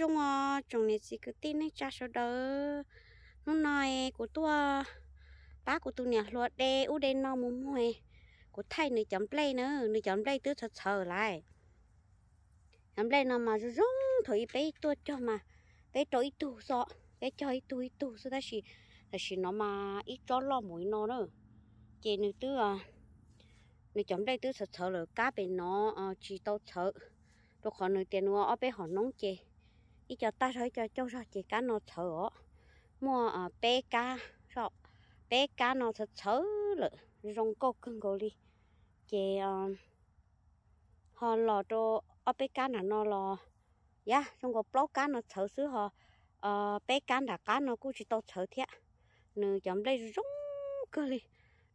Zoo os tsoom niam txiv kwv tij neej tsa sawv daws, hnub no kuv tuaj pab kuv tus niam hluas de ub de no mus muag, kuv thaij nws cov nplej na, nws cov nplej twb txhawv txhawv lawm. Cov nplej no mas zoo zoo, thaum ub peb tuaj cog mas peb rau ib tug xwb, peb cog ib tug ib tug xwb, tab sis tam sim no mas ib tsob loj mus li no na, ces nws twb, nws cov nplej twb txhawv txhawv lawm, kab pem no tsis tau txhawv, rau qhov nws tias nws ua ob peb hom noob ces ib co tag zog ib co cauj zog ces kab no txhawv os. Muaj peb kab, peb kab no txhawv txhawv lawm, zoo nkauj kawg nkaus li. Ces ho los rau ob peb kab nram no los, yam zoo nkaus plaub kab no txhawv xwb, ho peb kab nram qab no kuj tsis tau txhawv thiab. Nws cov nplej zoo zoo kawg li,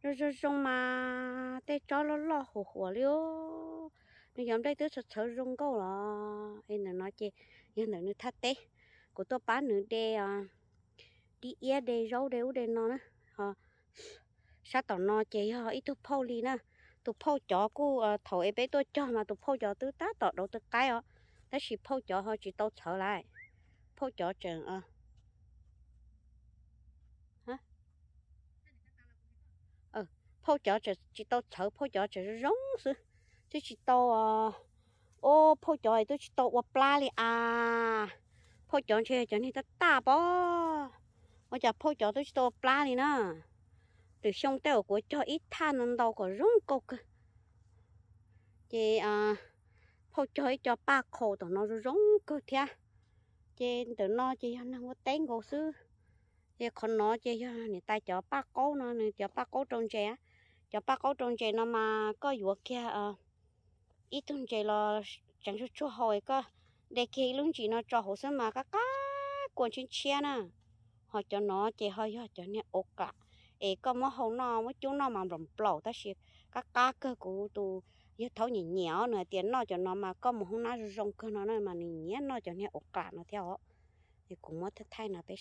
zoo zoo zoo mas tej tsob loj loj huam huam li os. Nws cov nplej twb txhawv txhawv zoo nkauj los es ntawm no ces yog ntawm nws thaj teb, kuv tuaj pab nws de dib iab de zaub de ub de no na. Sab tom no ces yog ib tug phauj li na. Tus phauj cov kuj thaum es peb tuaj cog mas tus phauj cov twb tab tom dauv tw qaib os, tab sis phauj cov ho tsis tau txhawv lawm. Phauj cov tseem, phauj cov tseem tsis tau txhawv, phauj cov tseem zoo zoo xwb, twb tsis tau, ub, phauj cov twb tsis tau ua plab li as. Phauj cov ntshe yog cov niag tab taj pob, ua cas phauj cov twb tsis tau ua plab li na. Lwm xyoo tej uas kuv cog ib thaj ntau ntau kom zoo nkauj kawg. Ces phauj cog ib co paj qhaus tom no zoo zoo kawg thiab. Ces ntawm no ces yog neeg ua teb nkaus xwb. Ces qhov no ces yog niam tais cov paj qaub no, nws cov paj qaub rau ntses. Cov paj qaub rau ntses no mas koj yuav kiag ib tug ntses los tseev tsuag tsuag hau, koj de kiag ib lub ntsis no tso hauv xwb mas qab qab kua ntshiab ntshiab na. Ho cov no ces ho yog cov niag ua qam, es koj muab hau noj muab cub noj mas nplaum nplaum, tab sis qab qab kawg. Kuv tus yawg thaub nyiam nyiam os, nws hais tias noj cov no mas koj mus hoob nab zoo zoo kawg no na, mas nws nyiam noj cov niag ua qam no thiab os. Es kuv muab thaij thaij no peb